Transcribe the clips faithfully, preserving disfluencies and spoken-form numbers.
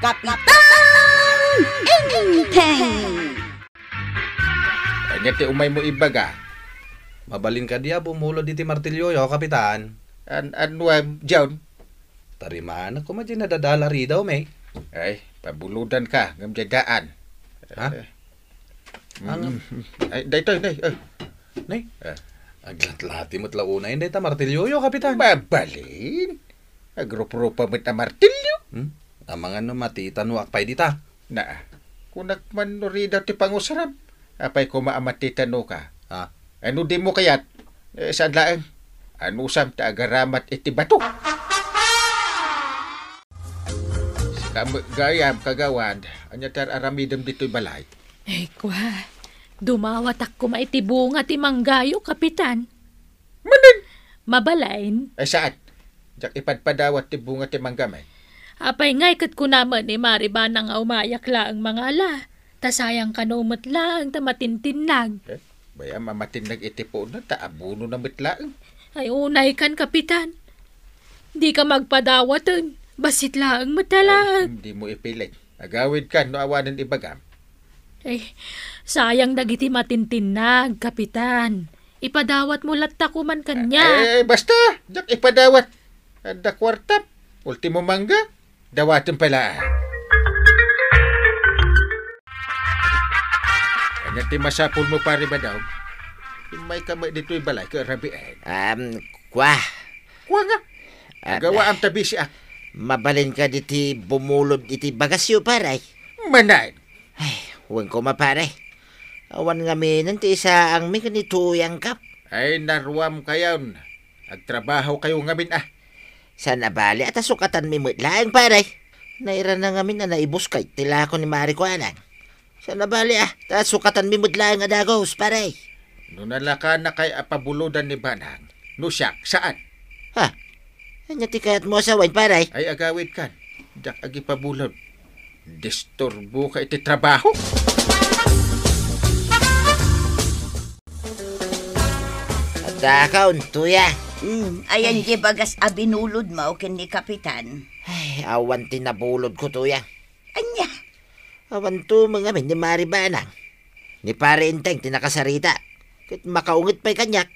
Kapitan Enteng! Ania ti umaymo ibaga? Mabalin kadi a bumulod iti martilyoyo, Kapitan? An-, annuam, John? Tarimanak koma diay nadadala ridaw, me. Ay, pabulodanka, ngem diay daan. Ha? Eh, Ang mm. Ay, daytoy, nay. Ay. Nay. Ah. Aglatlati met la unay dayta martilyoyo, Kapitan. Mabalin. Agrup-rupa met a martilyo. Hmm? Amangan no matitanuak pay dita. Na, kunak man no ridaw ti pangusram. Apay koma a matitanuka? Ah. Ano di mo kayat? Eh, saan laeng? Anusam ta agaramat iti bato? Sika met gayam, kagawad, ania ti ar-aramidem ditoy balay? Ay, kwa, dumawatak koma iti bunga ti manggayo, Kapitan. Manen? Mabalin. Ay, saan? Diak ipadpadawat ti bunga ti mangga, may. Apay ngay ket kuna met ni Mari Banang a umayak laeng mangala, ta sayang kano met laeng ta matintinnag. Eh, bay-am a matinnag iti puno, ta abunona met laeng. Ay, unaykan, Kapitan. Dika magpadawaten. Bassit laeng met a laeng. Ay, dimo ipilit. Agawidkan no awanen ibagam. Eh, sayang dagiti matintinnag, Kapitan. Ipadawatmo latta koman kaniak. Eh, basta, diak ipadawat. Adda kuartam. Ultimo mangga, dawatem pay laeng. Ania ti masapulmo, Pare Badong? Immayka met ditoy balay ket rabiin. Um, kwa. Kwa nga? Ah, Agawaam ta bisiak. Mabalin kadi ti bumulod iti bagasyo, pare? Manen. Ay, wen koma, pare. Awan ngaminen ti isaangmi ken ni Tuyangko. Ay, naruamkayon. Agtrabahokayo ngamin, a. Saan a bali a ta sukatanmi met laeng, pare. Nairana ngamin a naibuskay ti lako ni Mari Kuanang. Saan a bali, a, ta sukatanmi met laeng a dagus, pare. No nalakanakay a pabulodan ni Banang, no siak, saan? Ha? Ania ti kayatmo a sawen, pare? Ay, agawidkan. Diak agipabulod. Disturboka iti trabaho. Adda ka, Tuya. Hmm, ayan, ay, di bagas a binulodmo ken ni Kapitan. Ay, awan ti nabulodko, Tuya. Ania? Awan tumeng amin ni Mari Banang. Ni Pare Enteng ti nakasarita. Ket makaunget pay kaniak.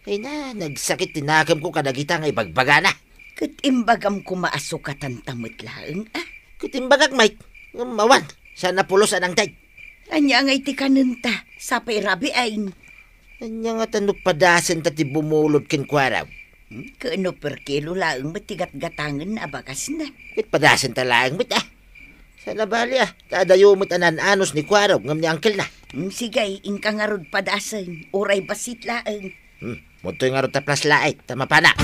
Ay na, nagsakit ti nakemko kadagita nga ibagbagana. Ket imbagam koma a sukatanta met laeng, a? Ket imbagak met, ngem awan, saan a pulos a nangted. Ania ngay ti kanenta, sapay rabiin? Ania ngata no padasenta ti bumulod kenkuana? Hmm? Ket no per kilo laeng met ti gatgatangen a bagasna? Ket padasenta laeng met, a. Saan a bali, a. Ta adayo met a naan-anus ni Kuarog ngem ni angkelna. Hmm, sige, inka ngarud padasen, uray bassit laeng. Hmm, mudtoy ngarud ta plasla, ta mapanak.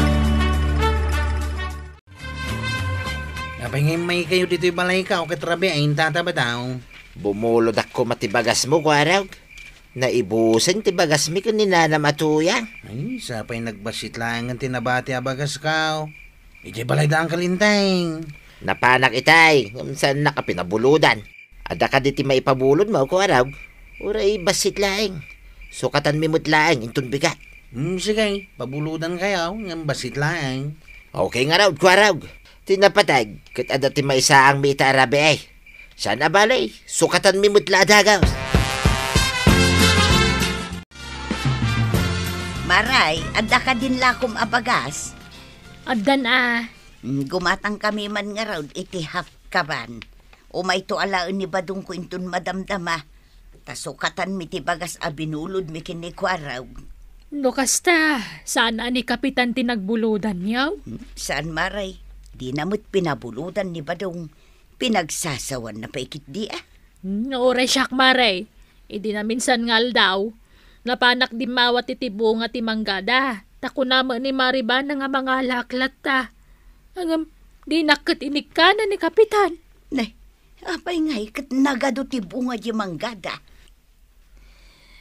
Apay nga immaykayo ditoy balayko ket rabiin, Tata Badong? Bumulodakon met ti bagasmo, Kuarog. Naibusen ti bagasmi ken ni Nanam a Tuyang. Ay, sapay nagbassit laengen ti nabati a bagasko. Idiay balay da Uncle Enteng. Napanak itay, ngem saannak a pinabulodan. Adda kadi ti maipabulodmo, Kuarog? Uray bassit laeng. Sukatanmi met laeng inton bigat. Hmm, sige, pabulodankayo, ngem bassit laeng. Okay ngarud, Kuarog. Ti napateg, ket adda ti maisaangmi ita a rabii. Saan a bali, sukatanmi met la a dagus. Maray, adda kadin lakom a bagas? Addan a. Mm, gumatangkami man ngarud iti half kaban. Umayto alaen ni Badongko inton madamdama. Ta sukatanmi ti bagas a binulodmi ken ni Kuarog. No kasta, saan a ni Kapitan ti nagbulodanyo? Hmm, saan, Maray. Dina met pinabulodan ni Badong. Pinagsasawanna pay ketdi, a. Hmm, uray siak, Maray. Idi naminsan nga aldaw, napanak dimmawat iti bunga ti manggada. Ta kuna met ni Mari Banang a mangalak latta. Ngem, dinak ket inikkana ni Kapitan. Ne, apay ngay ket nagadu ti bunga di manggada?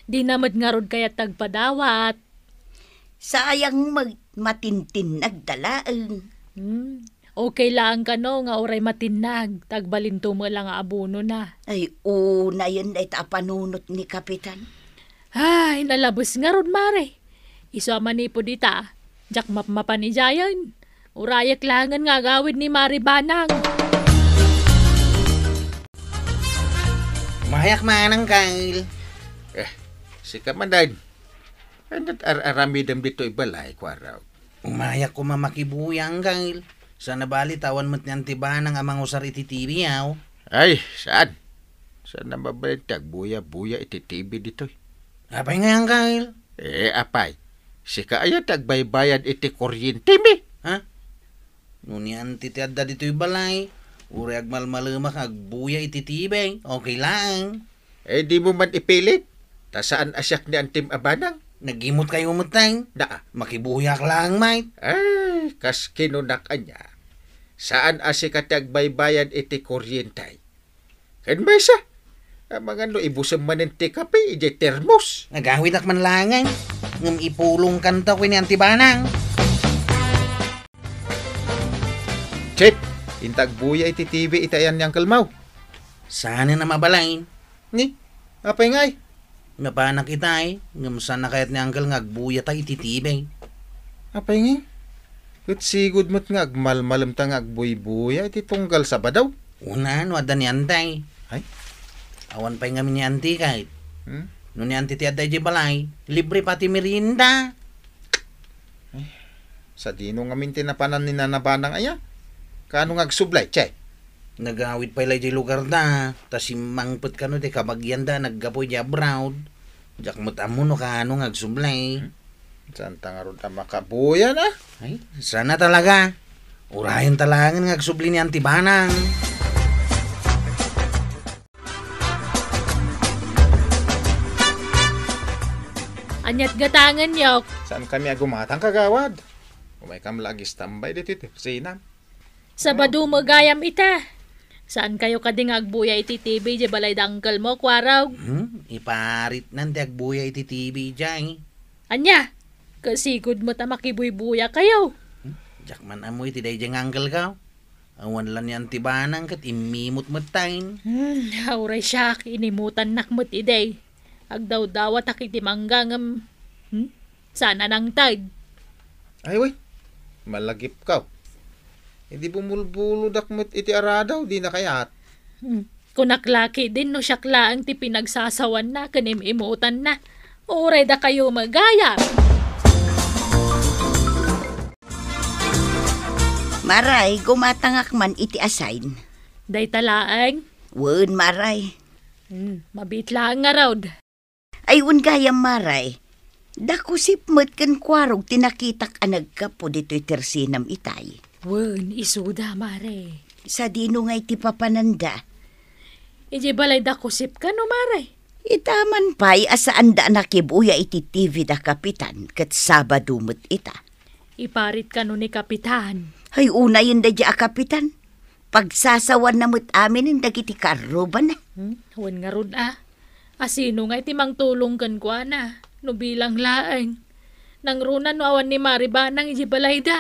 Dina met ngarud kayat agpadawat. Sayang met, matintinnag da laeng. Hmm. Okay laeng kano nga uray matinnag, ta agbalinto met la nga abunona. Ay, unayen dayta a panunot ni Kapitan. Ay, nalabes ngarud, Mare. Isu a manipud ita, diak mapmapan idiayen. Urayek laengen nga agawid ni Mari Banang. Ayak manang, Kyle. Eh, sika manen. Ania ti ar-aramidem ditoy balay, Kuarog? Umayak koma makibuya, Uncle. Saan a bali ta awan met ni Auntie Banang a mangusar iti T V, aw? Ay, saan? Saan a mabalin ti agbuya-buya iti T V ditoy? Apay ngay, Uncle? Eh, apay, sika aya ti agbaybayad iti kuryentemi? Ha? No ni Auntie ti adda ditoy balay, uray agmalmalemak nga agbuya iti T V, okay laeng. Eh, dimo man ipilit. Ta saan a siak ni Auntiem a Banang. Nagimot kayo met, tay? Naa. Makibuyak laeng, mait. Ay, kas kinunak ania. Saan a sika ti agbaybayad iti kuryente. Ken maysa, amangan no ibusem manen ti kape idiay termos. Nagawidak man laeng, ngem ipulongkanto ken ni Auntie Banang. Chip, inta agbuya iti T V iti ayan ni Uncle Mau. Saan a mabalin? Ni, apay ngay? Napanak itay, ngem saan a kayat ni Uncle nga agbuyata iti T V. Apay ngay? Ket sigud met nga agmalmalemta nga agbuybuya iti tunggal Sabado. Una, no adda ni Auntie. Ay? Awan pay ngamin ni Auntie, kayat. Hmm? No ni Auntie ti adda idiay balay, libre pay ti merienda. Sadino ngamin ti napanan ni Nana Banang aya? Kaano nga agsublay, Che? Nagawid pay la idiay lugarda, ta simmangpet kano ti kabagianda a naggapu idiay abroad. Diak met ammo no kaano nga agsublay. Hmm? Saanta ngarud a makabuya na? Ay, saan a talaga. Urayenta laengen nga agsubli ni Auntie Banang. Ania't gatangen, Yok? Saan kami a gumatang, kagawad? Umaykam la agistambay ditoy tersinam. Sabado met gayam ita. Saan kayo kadi nga agbuya iti T V idiay balay da uncle mo, Kuarog? Hmm, iparitnan ti agbuya iti T V idiay. Ania? Kasigud met a makibuybuya kayo. Hmm, diak man ammo iti daydiay nga uncle ko. Awan la ni Auntie Banang ket immimot met tayen. Hmm, uray siak, inimutannak met idi. Agdawdawatak iti mangga ngem, hmm, saan a nangted. Ay, wen, malagipkaw. Idi bumulbulodak met iti aradaw, dina kayat. Hmm, kunak la ketdin no siak laeng ti pinagsasawanna ken im-imutanna. Uray dakayo met gayam. Maray, gumatangak man iti asayn. Dayta laeng? Wen, Maray. Hmm, mabiit laeng ngarud. Ay, wen gayam, Maray. Dakusip met ken Kuarog ti nakitak a naggapu ditoy tersinam itay. Wen, isuda, Maray. Sadino ngay ti papananda? Idiay balay dakusip kano, Maray? Ita man pay a saanda a nakibuya iti T V da Kapitan ket Sabado met ita. Iparit kano ni Kapitan. Ay, unayen daydiay a Kapitan. Pagsasawanna met aminen dagiti karrubana. Hmm? Wen ngarud a. Asino ngay ti mangtulong kenkuana? No bilang laeng. Nangruna no awan ni Mari Banang idiay balayda.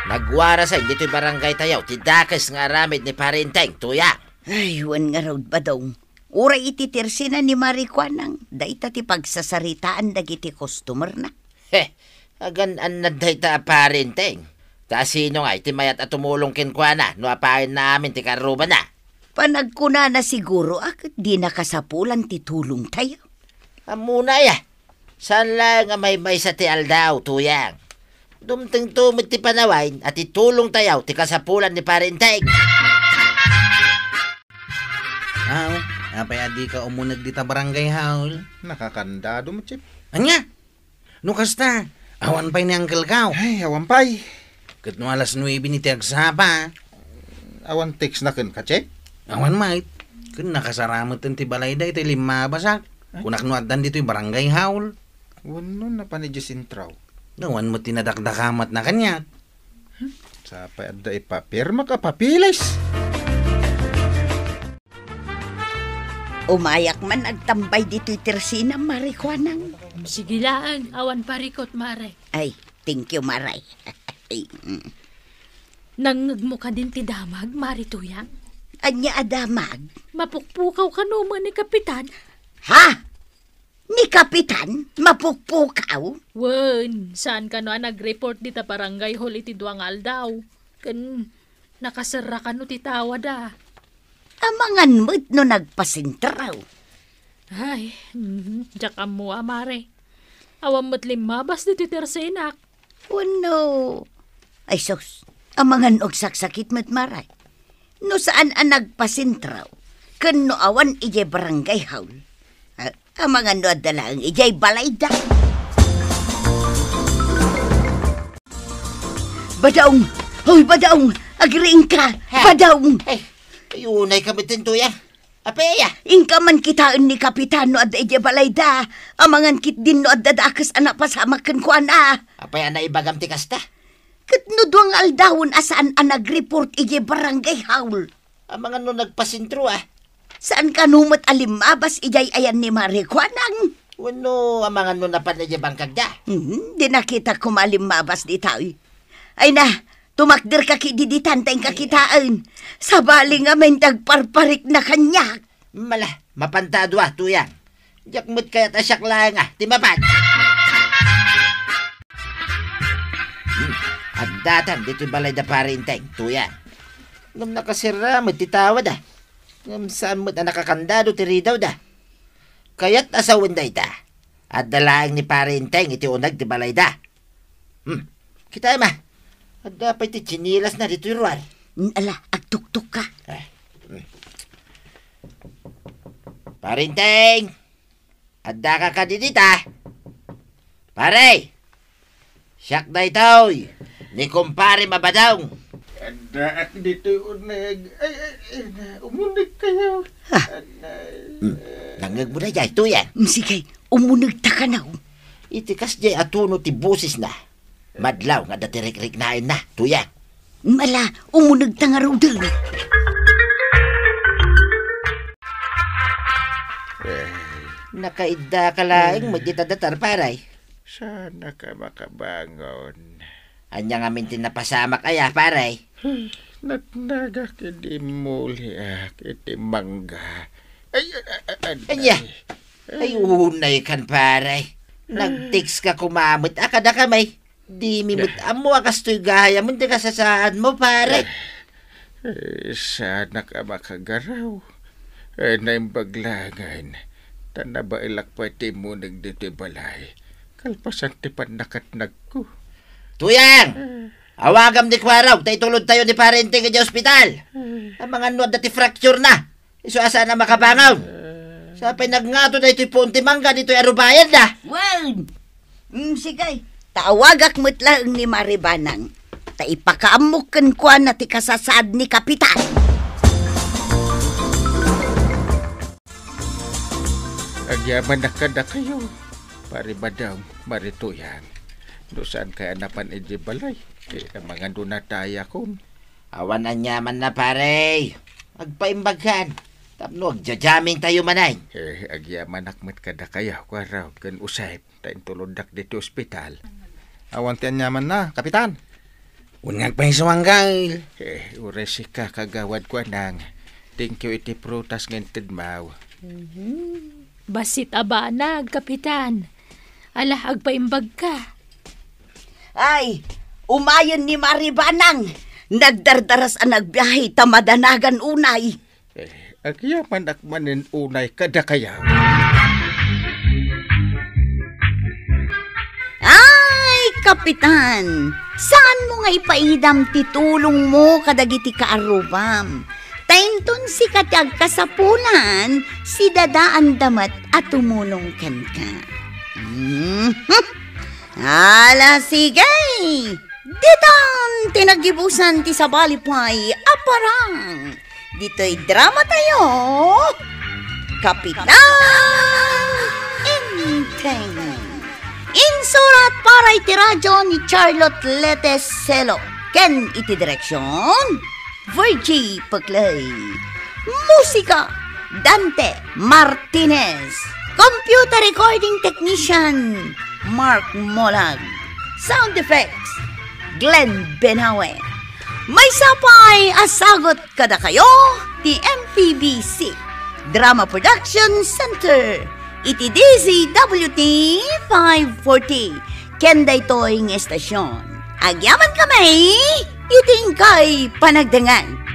Nagwarasen ditoy barangaytayo ti dakes nga aramid ni Pari Enteng, Tuyang. Ay, wen ngarud, Badong. Uray iti tersina ni Mari Kuanang, dayta ti pagsasaritaan dagiti customerna. He, agan-annad dayta a Pari Enteng. Ta asino ngay ti mayat a tumulong kenkuana no apayenna amin ti karrubana? Panagkunana siguro a ket dina kasapulan ti tulongtayo. Ammona aya, saan laeng a maymaysa ti aldaw, Tuyang. Dumtengto met ti panawen a ti tulongtayo ti kasapulan ni Pari Enteng. Aw, apay a dika umuneg dita barangay hall? Nakakandado met, Chief. Ania? No kasta, awan pay ni Uncle Kao. Ay, awan pay. Ket no alas nuebe ni ti agsapa? Awan text na kenka, Chief? Awan met. Ken nakasara met ti balayda iti limmabas. Ay. Kunak no addan ditoy barangay hall. Wenno napan idiay sentro. Awan met ti nadakdakamatna kaniak. Hmm? Sapay adda ipapirmak a papeles. Umayak man agtambay ditoy tersina, Mari Kuanang. Sige laeng, awan parikut, Mare. Ay, thank you, Mare. Nangngegmo kadin ti damag, Mari Tuyang? Ania a damag? Mapukpukaw kano met ni Kapitan? Ha? Ni Kapitan? Mapukpukaw? Wen, saan kano a nag-report dita barangay hall iti dua nga aldaw. Ken nakaserra kano ti tawada. Amangan met no nagpasentraw. Ay, mhm, diak ammo a, Mare. Awan met limmabas ditoy tersenak. Wenno, ay sus, amangan no agsaksakit met, Mare. No saan a nagpasentraw, ken no awan idiay barangay hall, a-, amangan no adda laeng idiay balayda. Badaong! Hoy, Badaong! Agriingka! Ha? Badaong! Ay, ay, unay kami tintuya. Apay aya? Inka man kitaen ni Kapitan no adda idiay balayda. Amangan ketdin no adda dakes a napasamak kenkuana. Apay a naibagam ti kasta? Ket no dua nga aldawen a saan a nag-report idiay barangay hall. Amangan no nagpasentro, a? Saan kano met a limmabas idiay ayan ni Mare Kuanang? Wenno amangan no napan idiay bangkagda? Hmm, di nakitak koma a limmabas ditoy. Ay na, tumakderka ketdi ditan ta inka kitaen. Sabali ngamin ti agparparikna kaniak. Mala, mapanta a dua, Tuyang. Diak met kayat a siak laeng a ti mapan. Hmm, addatan ditoy balayda Pare Enteng, Tuyang. Ngem nakaserra met ti tawada. Ngem saan met a nakakandado ti ridawda. Kayat a sawen dayta. Adda laeng ni Pare Enteng iti uneg ti balayda. Hmm. Kitaem a. Adda pay ti tsinelasna ditoy ruar. Ala, agtuktokka. Eh. Hmm. Pare Enteng! Addaka kadi dita? Pare! Siak daytoy, ni Kumpare Mabadong. Addaak ditoy uneg. Ay, ay, ay, na, umunegkayo. Ah. Anay. Hmm. Nangngegmo daydiay, Tuyang? Hmm, sige, umunegta kano. Iti kasdiay a tono ti bosesna, madlaw nga adda ti rikriknaenna, Tuyang. Ala, umunegta ngaruden. Eh. Nakaiddaka laeng met ita datar, pare. Saanka makabangon. Ania ngamin ti napasamak aya, pare? Natnagak idi immuliak iti mangga. Ay, a-, a-, a-, Ania? Ay, unaykan, pare. Nag-textka koma met a kadakami. Dimi met ammo a kastoy gayam ti kasasaadmo, pare. Eh, saanak a makagaraw. Eh, naimbag laengen, ta nabaelak pay ti immuneg ditoy balay, kalpasan ti pannakatnagko. Tuyang! Eh. Awagam ni Kuarog, ta itulodtayo ni Pare Enteng idiay ospital. Eh. Amangan no adda ti fracture na. Isu a saan a makabangon. Sapay nagngato daytoy puon ti mangga ditoy a rubayanna. Wen! Mm, sige. Ta awagak met laeng ni Mare Banang. Ta ipakaammok kenkuana ti kasasaad ni Kapitan. Agyamanak kadakayo, Pare Badong, Mare Tuyang. No saan kaya napan idiay balay, ti amangan no natayakon. Awan aniamanna, pare. Agpaimbagkan. Tapno agja-jamming tayo manen. Eh, agyamanak met kadakayo, Kuarog ken Usep, ta intuloddak ditoy ospital. Awan ti aniamanna, Kapitan. Wen nga agpaisuang, Kyle. Eh, uray sika, Kagawad Kuanang. Thank you iti prutas nga intedmo. Mhm. Bassit a banag, Kapitan. Ala, agpaimbagka. Ay, umayen ni Mare Banang. Nagdardaras a nagbiahe ta madanagan unay. Eh, agyamanak manen unay kadakayo. Ay, Kapitan, saanmo nga ipaidam ti tulongmo kadagiti kaarrubam? Ta inton sika ti agkasapulan, sidadaanda met a tumulong kenka. Mhm. Ala, sige! Ditan ti naggibusan ti sabali pay a parang. Ditoy drama tayo, Kapitan Enteng. Insurat para iti radyo ni Charlotte Lete Celo ken iti direksyon, Virgie Peclay. Musika, Dante Martinez. Computer recording technician, Mark Molag. Sound effects, Glenn Benawe. Maysa pay a sagut kadakayo ti M P B C Drama Production Center iti D Z W T five forty. Ken daytoy nga estasyon, agyamankami iti inkay panagdengngeg.